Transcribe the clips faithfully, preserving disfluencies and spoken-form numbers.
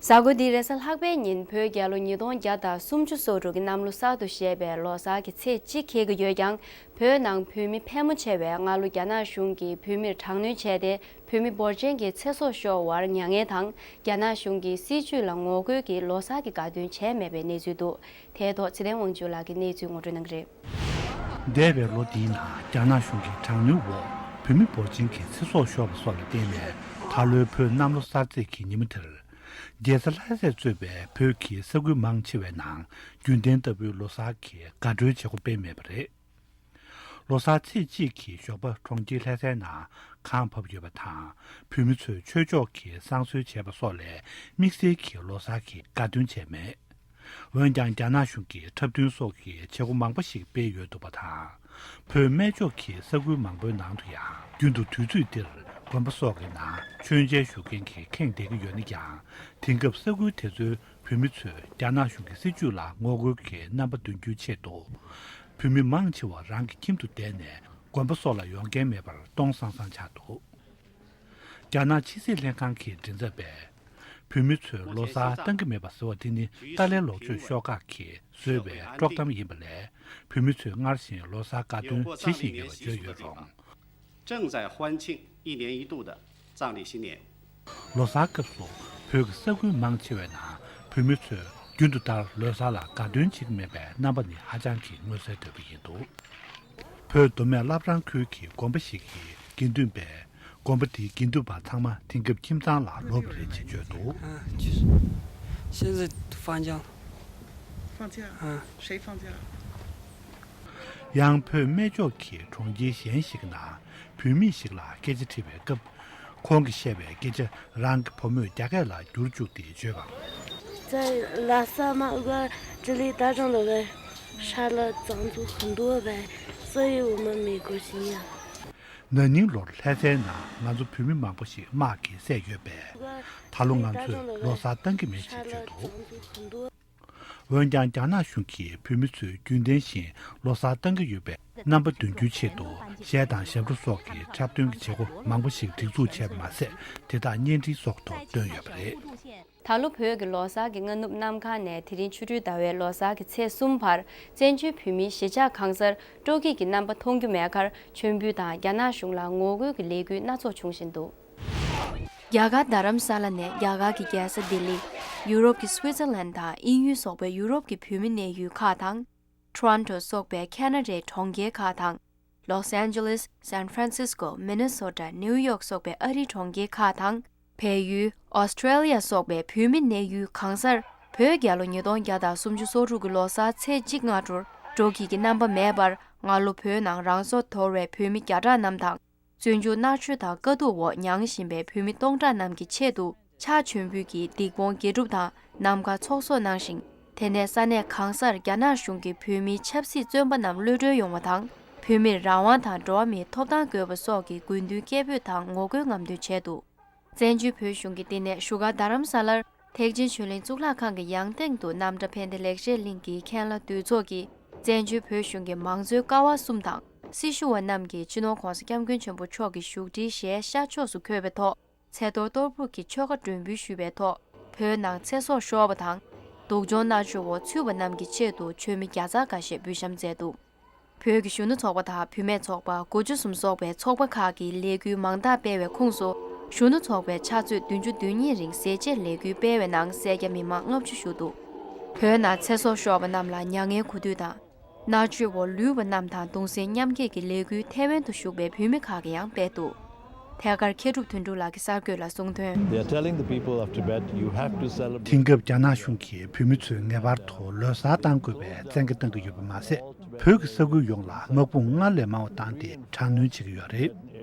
གཟའ་འཁོར་འདིའི་རེས་གཟའ་ལྷག་པའི་ཉིན་བོད་རྒྱལ་ལོ་ཉིས་སྟོང་བརྒྱ་དང་སུམ་ཅུ་སོ་དྲུག་གི་གནམ་ལོ་གསར་དུ་བཞད་པའི་ལོ་གསར་གྱི་ཚེས་གཅིག་འཁེལ་གྱི་ཡོད་ཀྱང་། བོད་ནང་བོད་མི་ཕལ་མོ་ཆེ་བས་སྔ་ལོ་རྒྱ་ནག་གཞུང་གིས་བོད་མིར་དྲག་གནོན་བྱས་ཏེ། བོད་མི་འབོར་ཆེན་གྱི་ཚེ་སྲོག་ཤོར་བར་མྱ་ངན་དང་། རྒྱ་ནག་གཞུང་གི་སྲིད་བྱུས་ལ་ངོ་རྒོལ་གྱིས་ལོ་གསར་གྱི་དགའ་སྟོན་བྱས་མེད་པའི་གནས་ཚུལ་འདུག་དེའི་ཐོག་ཚེ་བརྟན་དབང་ཕྱུག་ལགས་ཀྱིས་གནས་ཚུལ་ངོ་སྤྲོད་གནང་གི་རེད། འདས་པའི་ལོ་འདིའི་ནང་རྒྱ་ནག་གཞུང་གི་དྲག་གནོན་འོག་བོད་མི་འབོར་ཆེན་གྱི་ཚེ་སྲོག་ཤོར་བ་སོགས་ལ་བརྟེན་ནས། ད་ལོའི་བོད་གནམ་ལོ་གསར་ཚེས་ཀྱི་ཉིན་མོ་དེར། རྒྱལ་ས་ལྷ་སས་གཙོས་པའི་བོད་ཀྱི་ས་ཁུལ་མང་ཆེ་བའི་ནང་རྒྱུན་ལྡན་ལྟ་བུའི་ལོ་གསར་གྱི་དགའ་སྤྲོའི་བྱེད་སྒོ་སྤེལ་མེད་པ་རེད། ལོ་གསར་ཚེས་གཅིག་གི་ཞོགས་པ་གྲོང་ཁྱེར་ལྷ་སའི་ནང་གངས་བབས་ཡོད་པ་དང་། བོད་མི་ཚོས་ཆོས་ཕྱོགས་ཀྱི་བསང་གསོལ་བྱས་པ་སོགས་ལས་དམིགས་བསལ་གྱི་ལོ་གསར་གྱི་དགའ་སྟོན་བྱས་མེད། འོན་ཀྱང་རྒྱ་ནག་གཞུང་གིས་འཁྲབ་སྟོན་སོགས་ཀྱི་བྱེད་སྒོ་མང་པོ་ཞིག་སྤེལ་ཡོད་འདུག་པ་དང་། བོད་སྨད་ཕྱོགས་ཀྱི་ས་ཁུལ་མང་པོའི་ནང་དུ་ཡང་རྒྱུན་དུ་དུས་ཚོད་འདིར་དགོན་པ་སོགས་ཀྱི་ནང་མཆོད་མཇལ་ཞུ་མཁན་གྱིས་ཁེངས་བསྡད་ཀྱི་ཡོད་ན་ཡང་། དེང་སྐབས་ས་ཁུལ་དེ་ཚོའི་བོད་མི་ཚོས་རྒྱ་ནག་གཞུང་གི་སྲིད་བྱུས་ལ་ངོ་རྒོལ་གྱི་རྣམ་པ་འདོན་རྒྱུའི་ཆེད་དུ། བོད་མི་མང་ཆེ་བ་རང་གི་ཁྱིམ་དུ་བསྡད་ནས་དགོན་པ་སོགས་ལ་ཡོང་མཁན་མེད་པར་སྟོང་སང་སང་ཆགས་འདུག་རྒྱ་ནག་ཕྱི་སྲིད་ལྷན་ཁང་གི་མགྲིན་ཚབ་པས། བོད་མི་ཚོས་ལོ་གསར་བཏང་གི་མེད་པ་ཟེར་བ་དེ་ནི་ཏཱ་ལའི་ལོག་སྤྱོད་ཤོག་ཁག་གིས་བཟོས་པའི་དཀྲོག་གཏམ་ཡིན་པ་ལས། བོད་མི་ཚོས་སྔར་བཞིན་ལོ་གསར་དགའ་སྟོན་བྱེད་བཞིན་ཡོད་པ་བརྗོད་ཡོད་རུང་། 正在欢庆一年一度的藏历新年。 ལོ་གསར་སྐབས་སུ་བོད་ཀྱི་ས་ཁུལ་མང་ཆེ་བའི་ནང་བོད་མི་ཚོས་རྒྱུན་དུ་ལྟར་ལོ་གསར་ལ་དགའ་སྟོན་བྱེད་ཀྱི་མེད་པའི་རྣམ་པ་ནི་ཧ་ཅང་གི་མངོན་གསལ་དོད་པོ་ཡིན་འདུག་བོད་མདོ་སྨད་བླ་བྲང་ཁུལ་གྱི་དགོན་པ་ཞིག་གི་དགེ་འདུན་པས། དགོན་པ་དེའི་དགེ་འདུན་པ་ཚང་མ་དེང་སྐབས་ཁྱིམ་ཚང་ལ་ལོག་པ་རེད་ཅེས་བརྗོད་འདུག 现在放假了。放假？啊，谁放假？ཡང་བོད་སྨད་ཕྱོགས་ཀྱི་གྲོང་ཁྱེར་གཞན་ཞིག་ནང་བུད་མེད་ཞིག་ལ་སྐད་ཆ་དྲིས་པའི་སྐབས། ཁོང་གིས་བཤད་པའི་སྐད་ཆ་རང་གི་བུ་མོས་རྒྱ་སྐད་ལ་བསྒྱུར་བཅུག་སྟེ་བརྗོད་པར། 在拉萨嘛，我这里打仗了呗，杀了藏族很多呗，所以我们美国人呀。 ན་ནིང་ལོར་ལྷ་སའི་ནང་ང་ཚོ་བོད་མི་མང་པོ་ཞིག་དམག་གིས་བསད་ཡོད་པས། ད་ལོ་ང་ཚོས་ལོ་གསར་བཏང་གི་མེད་ཅེས་བརྗོད་འདུག་འོན་ཀྱང་རྒྱ་ནག་གཞུང་གིས་བོད་མི་ཚོས་རྒྱུན་ལྡན་བཞིན་ལོ་གསར་བཏང་གི་ཡོད་པའི་རྣམ་པ་འདོན་རྒྱུའི་ཆེད་དུ། གཞས་དང་ཞབས་བྲོ་སོགས་ཀྱི་འཁྲབ་སྟོན་གྱི་བྱེད་སྒོ་མང་པོ་ཞིག་སྒྲིག་འཛུགས་བྱས་པ་མ་ཟད། དེ་དག་བརྙན་འཕྲིན་སོགས་ཐོག་བཏོན་ཡོད་པ་རེད། ད་ལོ་བོད་ཀྱི་ལོ་གསར་གྱི་སྔ་ནུབ་གནམ་གང་ནས་དེ་རིང་ཆུ་སྦྲུལ་ཟླ་བའི་ལོ་གསར་གྱི་ཚེས་གསུམ་བར། བཙན་བྱོལ་བོད་མིའི་གཞིས་ཆགས་གང་སར་སྤྲོ་སྐྱིད་ཀྱི་རྣམ་པ་མཐོང་རྒྱུ་མེད་ཁར། མཆོད་འབུལ་དང་རྒྱ་ནག་གཞུང་ལ་ངོ་རྒོལ་གྱི་ལས་འགུལ་སྣ་ཚོགས་བྱུང་བཞིན་འདུག་རྒྱ་གར་རྡ་རམ་ས་ལ་ནས་རྒྱ་གར་གྱི་རྒྱལ་ས་ལྡི་ལི། ཡུ་རོབ་ཀྱི་སུའི་ཙར་ལན་དང་དབྱིན་ཡུལ་སོགས་པའི་ཡུ་རོབ་ཀྱི་བོད་མི་གནས་ཡུལ་ཁག་དང་། ཊོ་རོན་ཊོ་སོགས་པའི་ཁ་ན་ཌའི་གྲོང་ཁྱེར་ཁག་དང་། ལོས་ཨན་ཇེ་ལིས། སན་ཧྥ་རན་སིས་ཀོ། མི་ནི་སོ་ཊ། ནིའུ་ཡོག་སོགས་པའི་ཨ་རིའི་གྲོང་ཁྱེར་ཁག་དང་། བལ་ཡུལ། ཨོ་སི་ཀྲེ་ལི་ཡ་སོགས་པའི་བོད་མི་གནས་ཡུལ་གང་སར། བོད་རྒྱལ་ལོ་ཉིས་སྟོང་བརྒྱ་དང་སུམ་ཅུ་སོ་དྲུག་གི་ལོ་གསར་ཚེས་གཅིག་སྔ་དྲོར་སྤྲོ་སྐྱིད་ཀྱི་རྣམ་པ་མེད་པར། སྔ་ལོ་བོད་ནང་རང་སྲོག་དོར་བའི་བོད་མི་བརྒྱ་ཕྲག་རྣམས་དང་། བཙོན་འཇུག་མནར་གཅོད་དང་དཀའ་སྡུག་འོག་མྱངས་བཞིན་པའི་བོད་མི་སྟོང་ཕྲག་རྣམས་ཀྱི་ཆེད་དུ། ཕྱག་མཆོད་འབུལ་གྱིས་སྡིག་སྤོང་དགེ་སྒྲུབ་དང་ནམ་མཁའ་ཚོགས་གསོག་གནང་ཞིང་། དེ་ནས་ས་གནས་གང་སར་རྒྱ་ནག་གཞུང་གིས་བོད་མིའི་ཆབ་སྲིད་བཙོན་པ་རྣམས་གློད་གྲོལ་ཡོང་བ་དང་། བོད་མིར་རང་དབང་དང་འགྲོ་བ་མིའི་ཐོབ་ཐང་དགོས་པ་སོགས་ཀྱི་དགོས་འདུན་སྐད་འབོད་དང་ངོ་རྒོལ་རྔམ་སྟོན་བྱས་འདུག་བཙན་བྱོལ་བོད་གཞུང་གིས་འདི་ནས་བཞུགས་སྒར་རྡ་རམ་ས་ལར། ཐེག་ཆེན་ཆོས་གླིང་གཙུག་ལག་ཁང་གི་ཡང་སྟེང་དུ་རྣམ་གྲྭ་ཕན་བདེ་ལེགས་བཤད་གླིང་གི་མཁན་བླ་འདུས་ཚོགས་ཀྱིས། བཙན་བྱོལ་བོད་གཞུང་གི་མང་གཙོའི་ཀ་བ་གསུམ་དང་། སྲི་ཞུ་བ་རྣམས་ཀྱིས་སྤྱི་ནོར་༸གོང་ས་༸སྐྱབས་མགོན་ཆེན་པོ་མཆོག་གི་བཞུགས་ཁྲིའི་ཞལ་ཤར་ཕྱོགས་སུ་འཁོད་པའི་ཐོག་ཚེས་གཏོར་གཏོར་ཕུད་ཀྱི་ཆོ་ག་སྒྲོན་འབུལ་ཞུས་པའི་ཐོག་བོད་ནང་ཚེ་སྲོག་ཤོར་བ་དང་། སྡུག་སྦྱོང་མནར་གཅོད་འོག་ཚུད་པ་རྣམས་ཀྱི་ཆེད་དུ་མཆོད་མེ་བརྒྱ་ཚར་འགའ་ཤས་འབུལ་བཤམས་མཛད་འདུག་བོད་ཀྱི་གཞོན་ནུ་ཚོགས་པ་དང་བུད་མེད་ཚོགས་པ་དགུ་བཅུ་གསུམ་སོགས་པའི་ཚོགས་པ་ཁག་གིས་ལས་འགུལ་མང་དག་སྤེལ་བའི་ཁོངས་སུ། གཞོན་ནུ་ཚོགས་པའི་ཕྱག་ཚོད་བདུན་ཅུ་དོན་གཉིས་རིང་ཟས་བཅད་ལས་འགུལ་སྤེལ་བའི་ནང་སེར་སྐྱ་མི་མང་ལྔ་བཅུ་ཞུགས་འདུག་བོད་ནང་ཚེ་སྲོག་ཤོར་བ་རྣམས་ལ་མྱ་ངན་གུས་འདུད་དང་། མནར་གཅོད་འོག་ལུས་པ་རྣམས་དང་གདུང་སེམས་མཉམ་སྐྱེད་ཀྱི་ལས་འགུལ་ཐའེ་ཝན་དུ་བཞུགས་པའི་བོད་མི་ཁག་གིས་ཡང་སྤེལ་འདུག་ཐད་ཀར་མཁས་གྲུབ་དོན་གྲུབ་ལགས་ཀྱིས་གསར་འགོད་ལ་གསུངས་དོན། They are telling the people of Tibet, you have to celebrate. དེང་སྐབས་རྒྱ་ནག་གཞུང་གིས་བོད་མི་ཚོས་ངེས་པར་དུ་ལོ་གསར་བཏང་དགོས་པའི་བཙན་བཀའ་བཏང་གི་ཡོད་པ་མ་ཟད། བོད་ཀྱི་ས་ཁུལ་ཡོངས་ལ་དམག་དཔུང་སྔར་ལས་མང་བ་བཏང་སྟེ་དྲག་གནོན་བྱེད་ཀྱི་ཡོད་རེད།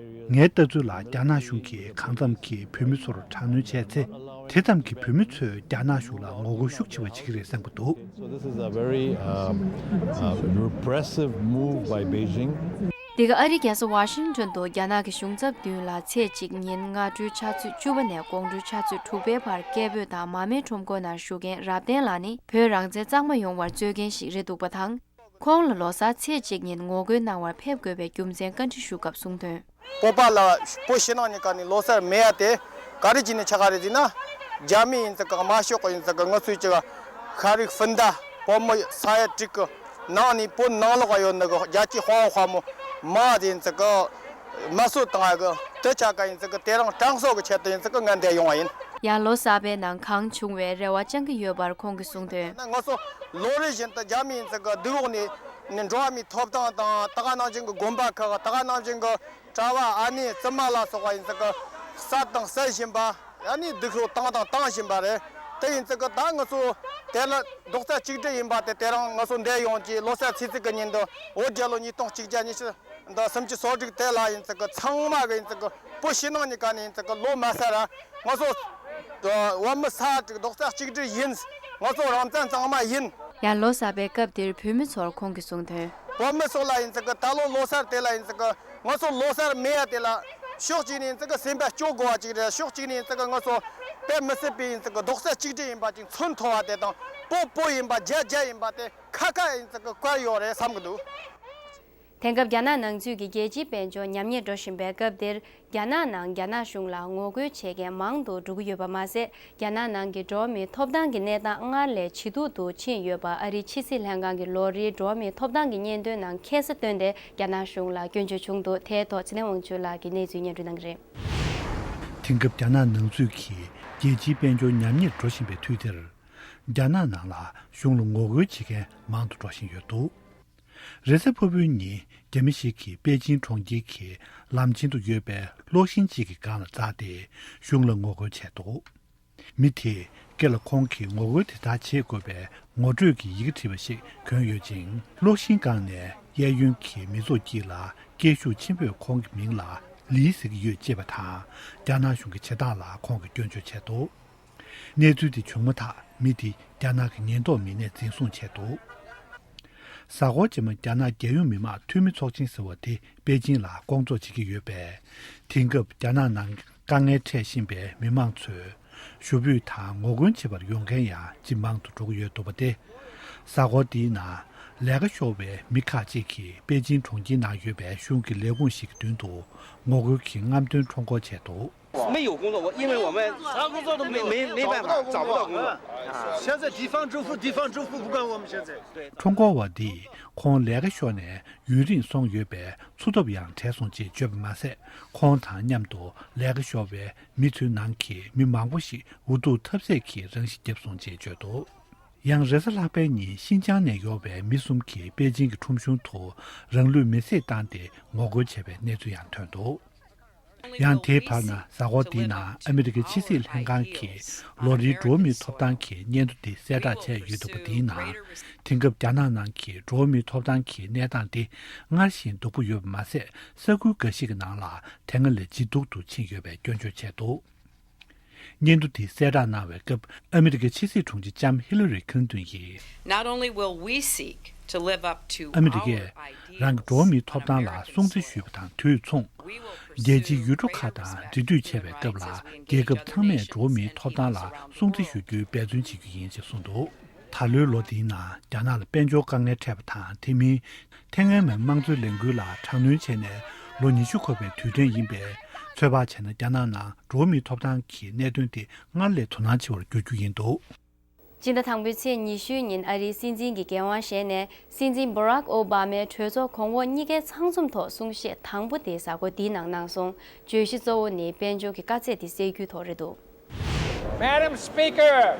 ངའི་ལྟ་ཚུལ་ལ་རྒྱ་ནག་གཞུང་གིས་གང་འཚམ་གྱིས་བོད་མི་ཚོར་དྲག་གནོན་བྱས་ཚེ། དེ་ཙམ་གྱིས་བོད་མི་ཚོས་རྒྱ་ནག་གཞུང་ལ་ངོ་རྒོལ་ཤུགས་ཆེ་བ་བྱེད་ཀྱི་རེད་བསམ་གྱི་འདུག So this is a very, um, uh, repressive move by Beijing. འདི་ག་ཨ་རིའི་རྒྱལ་ས་ཝ་ཤིང་ཏོན་དུ་རྒྱ་ནག་གི་གཞུང་ཚབ་མདུན་ལ་ཚེས་གཅིག་ཉིན་སྔ་དྲོའི་ཕྱག་ཚོད་བཅུ་པ་ནས་དགོང་དྲོའི་ཕྱག་ཚོད་དྲུག་པའི་བར་སྐད་འབོད་དང་མར་མེའི་ཁྲོམ་སྐོར་ནང་ཞུགས་མཁན་རབ་བརྟན་ལགས་ནི་བོད་རང་བཙན་གཙང་མ་ཡོང་བར་རྩོད་མཁན་ཞིག་རེད་འདུག་པ་དང་། ཁོང་ལ་ལོ་གསར་ཚེས་གཅིག་ཉིན་ངོ་རྒོལ་གནང་བར་ཕེབས་དགོས་པའི་རྒྱུ་མཚན་བཀའ་འདྲི་ཞུ་སྐབས་གསུངས་དོན། བོད་པ་ལ་བོད་ཕྱི་ནང་གཉིས་ཀ་ནས་ལོ་གསར་མེད་ཡ་དེ་ག་རེ་བྱས་ནས་ཆགས་ཀ་རེད་ཟེར་ན། རྒྱ་མི་ཡིན་ཙི་གི་དམར་ཤོག་གི་ཡིན་ཙི་གི་ངུ་ཚོའི་ཅིག་ཤ་རིགས་སྤུན་ཟླ་བོད་མི་ས་ཡ་དྲུག་གི་ནང་ནས་བོད་ནང་ལོགས་ཡོད་ནི་གི་རྒྱལ་གཅེས་དཔའ་བོ་དཔའ་མོ་མ་དེ་ཡིན་ཙི་གི་མ་སོད་བཏང་ཡ་གི་དེ་ཆ་ག་ཡིན་ཙི་གི་དེ་རིང་དྲང་སྲོང་གི་ཆེད་དུ་ཡིན་ཙི་གི་ང་འདིར་ཡོང་བ་ཡིན། ཡང་ལོ་གསར་པའི་ནང་གང་བྱུང་བའི་རེ་བ་བཅང་གི་ཡོད་པར་ཁོང་གིས་གསུངས་དོན། ན་ང་ཚོ་ལོ་རེ་བཞིན་དུ་རྒྱ་མི་ཡིན་ཙི་གི་སྡུག་འོག་ནས་ནི་འགྲོ་བ་མིའི་ཐོབ་ཐང་དང་ད་ག་ནང་བཞིན་གི་དགོན་པ་ཁག་ད་ག་ནང་བཞིན་གི་གྲྭ་བ་ཨ་ནེ་བཙུན་མ་ལ་སོགས་པ་ཡིན་ཙི་གི་བསད་དང་བསད་བཞིན་པ། ཨ་ནི་སྡུག་སྲོག་བཏང་དང་བཏང་བཞིན་པ་རེད། དེ་ཡིན་ཙི་གི་ད་ང་ཚོ་དེ་ལ་རྡོག་རྩ་གཅིག་སྒྲིལ་ཡིན་པ་དེ་དེ་རིང་ང་ཚོ་འདིར་ཡོང་གི་ལོ་གསར་ཚེས་བརྩིགས་གི་ཉིན་དུ་བོད་རྒྱལ་ལོ་ཉིས་སྟོང་གཅིག་བརྒྱ་ཉི་ཤུ་དང་སུམ་ཅུ་སོ་དྲུག་དེ་ལ་ཡིན་ཙི་གི་ཚང་མ་གི་ཡིན་ཙི་གི་བོད་ཕྱི་ནང་གཉིས་ཀ་ནས་ཡིན་ཙི་གི་ལོ་མ་གསར་ར་ང་ཚོ་བོད་མི་ས་དྲུག་རྡོག་རྩ་གཅིག་སྒྲིལ་ཡིན། ང་ཚོ་རང་བཙན་གཙང་མ་ཡིན། ཡང་ལོ་གསར་པའི་སྐབས་དེར་བོད་མི་ཚོར་ཁོང་གིས་གསུངས་དོན། བོད་མི་ཚོ་ལ་ཡིན་ཙི་གི་ད་ལོ་ལོ་གསར་དེ་ལ་ཡིན་ཙི་གི་ང་ཚོ་ལོ་གསར་མེད་ཡ་དེ་ལ་ཕྱོགས་གཅིག་ནས་ཡིན་ཙི་གི་སེམས་པ་སྐྱོ་དགོས་པ་གཅིག་རེད། ཕྱོགས་གཅིག་ནས་ཡིན་ཙི་གི་ང་ཚོ་དཔེ་མི་སྲིད་པའི་ཡིན་ཙི་གི་རྡོག་རྩ་གཅིག་སྒྲིལ་ཡིན་པ་ཅིག་མཚོན་ཐུབ་པ་དེ་དང་བོད་བོད་ཡིན་པ་རྒྱ་རྒྱ་ཡིན་པ་དེ་ཁ་ཁ་ཡིན་ཙི་གི་བཀར་ཡོད་རེད་བསམ་གི་འདུག། དེང་སྐབས་རྒྱ་ནག་ནང་ཚུད་ཀྱི་རྒྱལ་སྤྱིའི་དཔལ་འབྱོར་ཉམས་ཉེས་འགྲོ་བཞིན་པའི་སྐབས་འདིར། རྒྱ་ནག་ནང་རྒྱ་ནག་གཞུང་ལ་ངོ་རྒོལ་བྱེད་མཁན་མང་དུ་འགྲོ་གི་ཡོད་པ་མ་ཟད། རྒྱ་ནག་ནང་གི་འགྲོ་བ་མིའི་ཐོབ་ཐང་གི་གནས་སྟངས་སྔར་ལས་ཇེ་སྡུག་ཏུ་ཕྱིན་ཡོད་པ་ཨ་རིའི་ཕྱི་སྲིད་ལྷན་ཁང་གི་ལོ་རེའི་འགྲོ་བ་མིའི་ཐོབ་ཐང་གི་སྙན་ཐོའི་ནང་ཁ་གསལ་བཏོན་ཏེ་རྒྱ་ནག་གཞུང་ལ་སྐྱོན་བརྗོད་བྱུང་འདུག། དེའི་ཐོག་ཚེ་བརྟན་དབང་ཕྱུག་ལགས་ཀྱིས་གནས་ཚུལ་སྙན་སྒྲོན་གནང་གི་རེད། དེང་སྐབས་རྒྱ་ནག་ནང་ཚུད་ཀྱི་རྒྱལ་སྤྱིའི་དཔལ་འབྱོར་ཉམས་ཉེས་འགྲོ་བཞིན་པའི་དུས་འདིར། རྒྱ་ནག་ནང་ལ་གཞུང་ལ་ངོ་རྒོལ་བྱེད་མཁན་མང་དུ་འགྲོ་བཞིན་ཡོད་འདུག། རེས་གཟའ་ཕུར་བུའི་ཉིན་རྒྱ་མི་ཞིག་གིས་པེ་ཅིན་གྲོང་ཁྱེར་གྱི་ལམ་ཆེན་དུ་ཡོད་པའི་གློག་ཤིང་གཅིག་གི་སྒང་ལ་འཛེགས་ཏེ་གཞུང་ལ་ངོ་རྒོལ་བྱས་འདུག། མི་དེས་སྐེ་ལ་ཁོང་གིས་ངོ་རྒོལ་དེ་ལྟར་བྱེད་དགོས་པའི་ངོ་སྤྲོད་ཀྱི་ཡི་གེ་བྲིས་པ་ཞིག་གྱོན་ཡོད་ཅིང་། གློག་ཤིང་སྒང་ནས་གཡས་གཡོན་གྱི་མི་ཚོགས་དཀྱིལ་ལ་སྐད་ཤུགས་ཆེན་པོས་ཁོང་གི་མིང་ལ་ལི་ཟེར་གྱི་ཡོད་ཅེས་པ་དང་རྒྱ་ནག་གཞུང་གི་བྱེད་སྟངས་ལ་ཁོང་གིས་སྐྱོན་བརྗོད་བྱས་འདུག། གནས་ཚུལ་དེ་བྱུང་མ་ཐག་མི་དེ་རྒྱ་ནག་གི་ཉེན་རྟོག་མི་སྣས་འཛིན་བཟུང་བྱས་འདུག། གཟའ་འཁོར་རྗེས་མ་རྒྱ་ནག་རྒྱལ་ཡོངས་མི་དམངས་འཐུས་མི་ཚོགས་ཆེན་ཟེར་བ་དེ་པེ་ཅིན་ལ་སྐོང་ཚོགས་བྱེད་ཀྱི་ཡོད་པས། དེང་སྐབས་རྒྱ་ནག་ནང་དཀའ་ངལ་འཕྲད་བཞིན་པའི་མི་མང་ཚོས་ཞུ་འབོད་དང་ངོ་རྒོལ་བྱེད་པར་ཡོང་མཁན་ཡང་ཇེ་མང་དུ་འགྲོ་གི་ཡོད་འདུག་པ་སྟེ། གཟའ་འཁོར་འདིའི་ནང་ལས་ཀ་ཤོར་བའི་མི་ཁག་ཅིག་གིས་པེ་ཅིན་གྲོང་ཁྱེར་ནང་ཡོད་པའི་གཞུང་གི་ལས་ཁུངས་ཤིག་གི་མདུན་དུ་ངོ་རྒོལ་གྱི་རྔམ་སྟོན་ཁྲོམ་སྐོར་བྱས་འདུག། 没有工作，我因为我们啥工作都没没没办法找不到工作。现在地方政府，地方政府不管我们现在。对。 ཁྲོམ་སྐོར་བ་འདིས་ཁོང་ལས་ཀ་ཤོར་ནས་ཡུན་རིང་སོང་ཡོད་པས་འཚོ་ཐབས་ཡང་བྲལ་སོང་ཅེས་བརྗོད་པ་མ་ཟད། ཁོང་དང་མཉམ་དུ་ལས་ཀ་ཤོར་བའི་མི་ཚོའི་ནང་གི་མི་མང་པོ་ཞིག་འུ་ཐུག་ཐབས་ཟད་ཀྱིས་རང་ཤི་བརྒྱབ་སོང་ཅེས་བརྗོད་འདུག། ཡང་རེས་གཟའ་ལྷག་པའི་ཉིན་ཤིན་ཅང་ནས་ཡོང་བའི་མི་གསུམ་གྱིས་པེ་ཅིན་གྱི་ཁྲོམ་གཞུང་དུ་རང་ལུས་མེར་སྲེག་བཏང་སྟེ་ངོ་རྒོལ་བྱས་པའི་གནས་ཚུལ་ཡང་ཐོན་འདུག། ཡང་དེའི་བར་ན་གཟའ་འཁོར་འདིའི་ནང་ཨ་མི་རི་ཀའི་ཕྱི་སྲིད་ལྷན་ཁང་གིས་ལོ་རེའི་འགྲོ་བ་མིའི་ཐོབ་ཐང་གི་སྙན་ཐོ་འདི་གསལ་བསྒྲགས་བྱས་ཡོད་འདུག་པ། འདིའི་ནང་དེང་སྐབས་རྒྱ་ནག་ནང་གི་འགྲོ་བ་མིའི་ཐོབ་ཐང་གི་གནས་སྟངས་འདི་སྔར་བཞིན་སྡུག་པོ་ཡོད་པ་མ་ཟད། ས་ཁུལ་འགའ་ཞིག་གི་ནང་ལ་དེ་སྔ་ལས་ཇེ་སྡུག་ཏུ་ཕྱིན་ཡོད་པའི་སྐྱོན་བརྗོད་བྱས་འདུག། སྙན་ཐོ་དེ་གསལ་བསྒྲགས་གནང་བའི་སྐབས་ཨ་མི་རི་ཀའི་ཕྱི་སྲིད་དྲུང་ཆེ་ལྕམ་ཧི་ལ་རི་ཁིན་ཏོན་ཡིས། Not only will we seek to live up to ཨ་མི་རི་ཀས་རང་གི་འགྲོ་བ་མིའི་ཐོབ་ཐང་ལ་སྲུང་བརྩི་ཞུས་པ་དང་དུས་མཚུངས། རྒྱལ་སྤྱིའི་ཡུལ་གྲུ་ཁག་དང་འབྲེལ་མཐུད་བྱས་པའི་སྐབས་ལ་རྒྱལ་ཁབ་ཚང་མས་འགྲོ་བ་མིའི་ཐོབ་ཐང་ལ་སྲུང་བརྩི་ཞུ་རྒྱུའི་འབད་བརྩོན་བྱེད་རྒྱུ་ཡིན་ཞེས་གསུངས་འདུག། ད་ལོའི་ལོ་འདིའི་ནང་རྒྱ་ནག་ལ་དཔལ་འབྱོར་དཀའ་ངལ་འཕྲད་པ་དང་དེ་མིན། ཐའེ་ཝན་མི་དམངས་གཙོའི་ལས་འགུལ་ལ་དྲག་གནོན་བྱས་ནས་ལོ་ཉི་ཤུ་འཁོར་བའི་དུས་དྲན་ཡིན་པས། ཚོད་དཔག་བྱས་ན་རྒྱ་ནག་ནང་འགྲོ་བ་མིའི་ཐོབ་ཐང་གི་གནད་དོན་དེ་སྔར་ལས་དོ་སྣང་ཆེ་བར་འགྱུར་རྒྱུ་ཡིན་འདུག། སྤྱི་ཟླ་དང་པོའི་ཚེས་ཉི་ཤུའི་ཉིན་ཨ་རིའི་སྲིད་འཛིན་གྱི་འགན་དབང་བཞེས་ནས་སྲིད་འཛིན་བྷ་རག་ཨོ་བྷ་མའི་གྲོས་ཚོགས་གོང་འོག་གཉིས་ཀའི་ཚང་འཛོམས་ཐོག་གསུང་བཤད་དང་པོ་དེ་གཟའ་འཁོར་འདིའི་ནང་གནང་སོང་། བརྗོད་གཞི་གཙོ་བོ་ནི་དཔལ་འབྱོར་གྱི་དཀའ་ཚེགས་དེ་སེལ་རྒྱུའི་ཐོག་རེད་འདུག། Madam Speaker,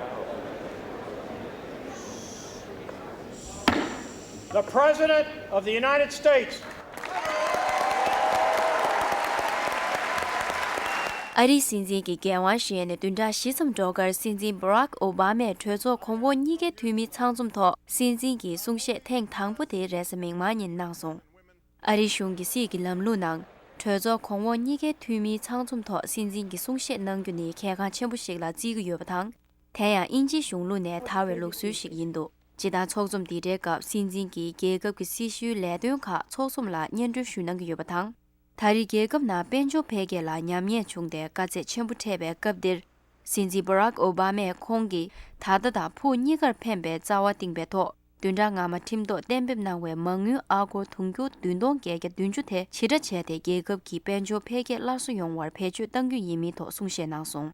the President of the United States. ཨ་རིའི་སྲིད་འཛིན་གྱི་འགན་དབང་བཞེས་ནས་བདུན་ཕྲག་བཞི་ཙམ་འགྲོ་ཁར་སྲིད་འཛིན་བྷ་རག་ཨོ་བྷ་མས་གྲོས་ཚོགས་གོང་འོག་གཉིས་ཀའི་འཐུས་མིའི་ཚང་འཛོམས་ཐོག་སྲིད་འཛིན་གྱི་གསུང་བཤད་ཐེངས་དང་པོ་དེ་རེས་གཟའ་མིག་དམར་ཉིན་གནང་སོང་། ཨ་རིའི་གཞུང་གི་སྲིད་ཀྱི་ལམ་ལུགས་ནང་། གྲོས་ཚོགས་གོང་འོག་གཉིས་ཀའི་འཐུས་མིའི་ཚང་འཛོམས་ཐོག་སྲིད་འཛིན་གྱི་གསུང་བཤད་གནང་རྒྱུ་ནི་གལ་འགངས་ཆེན་པོ་ཞིག་ལ་བརྩི་གི་ཡོད་པ་དང་། དེ་ཡང་དབྱིན་ཇིའི་གཞུང་ལུགས་ནས་དར་བའི་ལུགས་སྲོལ་ཞིག་ཡིན་འདུག། སྤྱིར་བཏང་ཚོགས་འཛོམས་འདི་འདྲའི་སྐབས་སྲིད་འཛིན་གྱིས་རྒྱལ་ཁབ་ཀྱི་སྲི་ཞུའི་ལས་དོན་ཁག་ཚོགས་འཛོམས་ལ་སྙན་སྒྲོན་ཞུ་གནང་གི་ཡོད་པ་དང་། ད་རེས་རྒྱལ་ཁབ་ནང་དཔལ་འབྱོར་འཕེལ་རྒྱས་ལ་ཉམས་ཉེས་བྱུང་སྟེ་དཀའ་ཚེགས་ཆེན་པོ་འཕྲད་པའི་སྐབས་འདིར། སྲིད་འཛིན་བྷ་རག་ཨོ་བྷ་མས་ཁོང་གིས་ད་ལྟ་དང་ཕུགས་གཉིས་ཀར་ཕན་པའི་རྩ་བ་བཏིང་པའི་ཐོག་བདུན་ཕྲག་སྔ་མ་ཁྲིམས་ཐོག་གཏན་འབེབས་གནང་བའི་མ་དངུལ་ཨ་སྒོར་དུང་ཕྱུར་བདུན་སྟོང་བརྒྱད་བརྒྱ་བདུན་ཅུ་དེ་ཞིབ་ཕྲ་བྱས་ཏེ་རྒྱལ་ཁབ་ཀྱི་དཔལ་འབྱོར་འཕེལ་རྒྱས་སླར་གསོ་ཡོང་བར་བེད་སྤྱོད་གཏང་རྒྱུ་ཡིན་མིན་ཐོག་གསུང་བཤད་གནང་སོང་།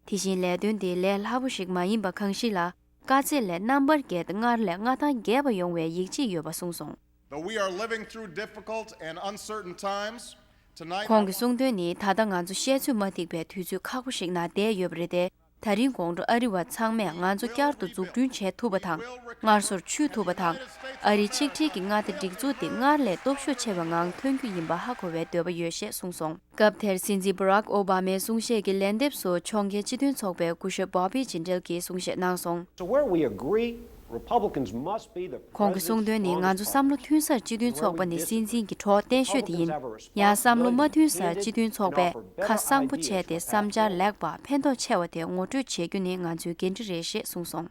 དེ་བཞིན་ལས་དོན་དེ་ལས་སླ་པོ་ཞིག་མ་ཡིན་པ་གང་ཞིག་ལ། དཀའ་ཚེགས་ལས་རྣམ་པར་རྒྱལ་ཏེ་སྔར་ལས་མངའ་ཐང་རྒྱས་པ་ཡོང་བའི་ཡིད་ཆེས་ཡོད་པ་གསུངས་སོང་། Though we are living through difficult and uncertain times, tonight ཁོང་གིས་གསུངས་དོན་ནི། ད་ལྟ་ང་ཚོ་བཤད་ཚོད་མ་ཐིག་པའི་དུས་ཚོད་ཁག་པོ་ཞིག་ནང་བསྡད་ཡོད་པ་རེད་དེ། ད་རིང་དགོང་དྲོ་ཨ་རི་བ་ཚང་མས་ང་ཚོ་བསྐྱར་དུ་འཛུགས་སྐྲུན་བྱེད་ཐུབ་པ་དང་། སྔར་སོར་ཆུད་ཐུབ་པ་དང་། ཨ་རིའི་ཆིག་སྒྲིལ་གྱི་མངའ་སྡེ་སྒྲིག་འཛུགས་འདི་སྔར་ལས་སྟོབས་ཤུགས་ཆེ་བའི་ངང་ཐོན་རྒྱུ་ཡིན་པ་ཧ་གོ་བའི་འདོད་པ་ཡོད་ཞེས་གསུངས་སོང་། སྐབས་དེར་སྲིད་འཛིན་བྷ་རག་ཨོ་བྷ་མའི་གསུང་བཤད་ཀྱི་ལན་འདེབས་སུ་ཕྱོགས་འགལ་སྤྱི་མཐུན་ཚོགས་པའི་སྐུ་ཞབས་བྷོ་བྷི་ཇིན་ཌལ་གྱིས་གསུང་བཤད་གནང་སོང་། So where we agree, Republicans must be the ཁོང་གིས་གསུངས་དོན་ནི། ང་ཚོ་བསམ་བློ་མཐུན་སར་སྤྱི་མཐུན་ཚོགས་པ་ནི་སྲིད་འཛིན་གྱི་གྲོགས་བརྟན་ཤོས་དེ་ཡིན། ཡང་བསམ་བློ་མ་མཐུན་སར་སྤྱི་མཐུན་ཚོགས་པས་ཁ་གསང་པོ་བྱས་ཏེ་བསམ་འཆར་ལེགས་པ་ཕན་ཐོགས་ཆེ་བ་དེ་ངོ་སྤྲོད་བྱེད་རྒྱུ་ནི་ང་ཚོའི་འགན་འཁྲི་རེད་ཞེས་གསུངས་སོང་།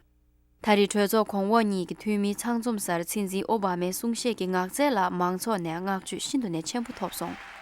ད་རེས་གྲོས་ཚོགས་གོང་འོག་གཉིས་ཀྱི་འཐུས་མིའི་ཚང་འཛོམས་སར་སྲིད་འཛིན་ཨོ་བྷ་མའི་གསུང་བཤད་ཀྱི་ངག་རྩལ་ལ་མང་ཚོགས་ནས་བསྔགས་བརྗོད་ཤིན་ཏུ་ནས་ཆེན་པོ་ཐོབ་སོང་།